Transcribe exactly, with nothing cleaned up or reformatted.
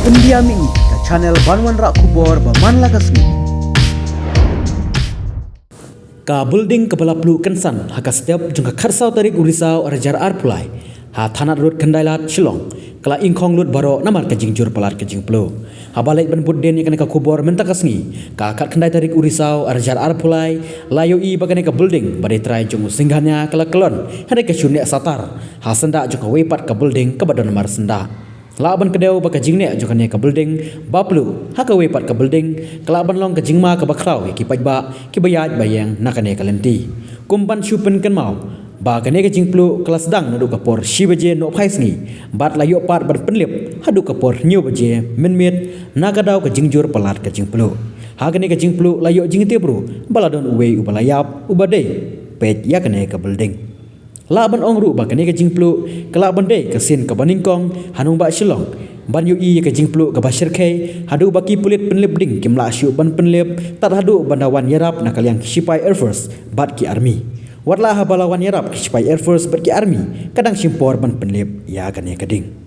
India Mini, ka channel ban wanrah khubor ba man la ka sngi. Ka building kaba la pluh kynsan ha ka step jong ka khatsaw tarik u Risaw arhajar arphew lai ha Thanad Road, Khyndai Lad, Shillong, ka la ingkhong lut baroh namar ka jingjur palat ka jingpluh. Haba leit ban bud dien ïa kane ka khubor mynta ka sngi, ka khatkhyndai tarik u Risaw arhajar arphew lai, la ïohi ba kane ka building ba dei trai jong u Singhania ka la kyllon hynrei ka shu neh satar ha syndah jong kawei pat ka building kaba don marsyndah. Lah ban kdew ba ka jingneh jong kane ka building ba pluh ha kawei pat ka building ka lah ban long ka jingma kaba khraw ïa ki paidbah kiba ïaid ba ïeng na kane ka lynti. Kum ban shu pynkynmaw ba kane ka jingpluh ka la sdang naduh ka por shi baje nohphai sngi bad la ïoh pat ban pynlip haduh ka por hynñiew baje mynmiet na ka daw ka jingjur palat ka jingpluh. Ha kane ka jingpluh la ïoh jingtip ruh ba la don uwei uba la ïap uba dei peit ïa kane ka building. Lah ban ong ruh ba kane ka jingpluh ka lah ban dei ka sien kaba nyngkong ha nongbah Shillong ban ïohi ïa ka jingpluh kaba shyrkhei haduh ba ki pulit pynlip ding kim lah shuh ban pynlip tad haduh ban da wan ïarap na ka liang ki shipai Air Force bad ki Army. Wat la haba la wan ïarap ki shipai Air Force bad ki Army ka dang shim por ban pynlip ïa kane ka ding.